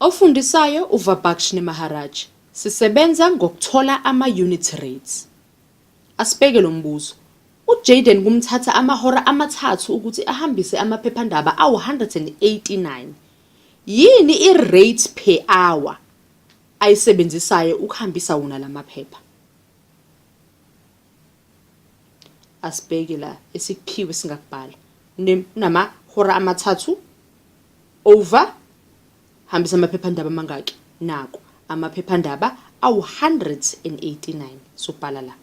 Ofundisayo uVabhakshni Maharaj. Sisebenza ngokuthola ama-unit rates. Asibheke lo mbuzo. UJayden kumthatha amahora amathathu ukuthi ahambise amaphephandaba awu-189. Yini i-rate per hour ayisebenzisayo ukuhambisa wona la maphepha? Asibheke la esikuphiwe singakubhala. Unamahora amathathu over hambisa amaphephandaba amangaki? Naku amaphephandaba awu-189 sobhala la.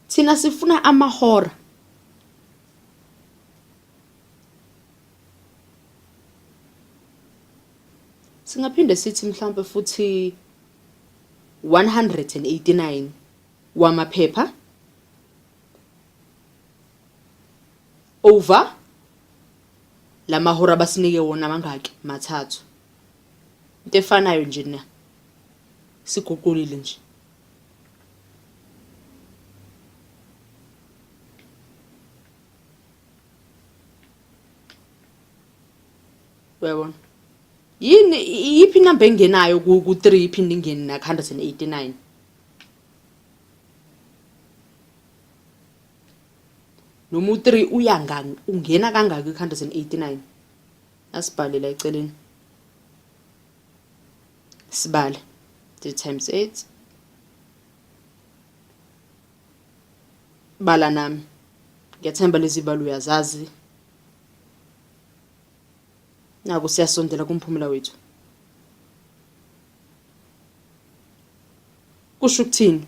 Thina sifuna amahora. Singaphinde sithi mhlawumbe futhi 189 wamaphepha over lamahora abasinike wona mangaki? Mathathu. Into efanayo nje na siguqulile nje. Uyabona? Yini iyiphi inamba engenayo ku-3 iphinde ingene na-189? Noma u-3 uya ungena kangaki ku-189? Asibhale la eceleni. Sibale. 3 times 8. Bala nami. Ngiyathemba lezi balo uyazazi. Naku siyasondela kumphumela wethu. Kusho ukuthini?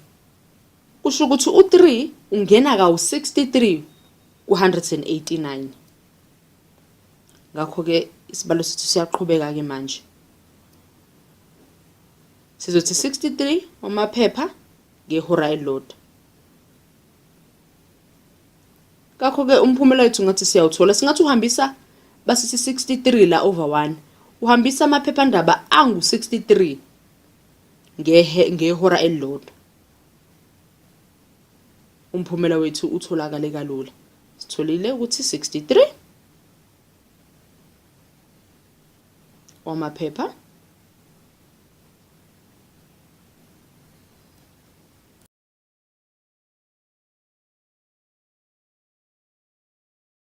Kusho ukuthi u-3 ungena kawu-63 ku-189. Ngakho-ke isibalo sethu siyaqhubeka-ke manje. Sizothi 63 wamaphepha ngehora elilodwa. Ngakho-ke umphumela wethu ngathi siyawuthola. Singathi uhambisa basithi 63 la over 1. Uhambisa amaphephandaba angu-63 ngehora elilodwa. Umphumela wethu utholakale kalula. Sitholile ukuthi 63 wamaphepha.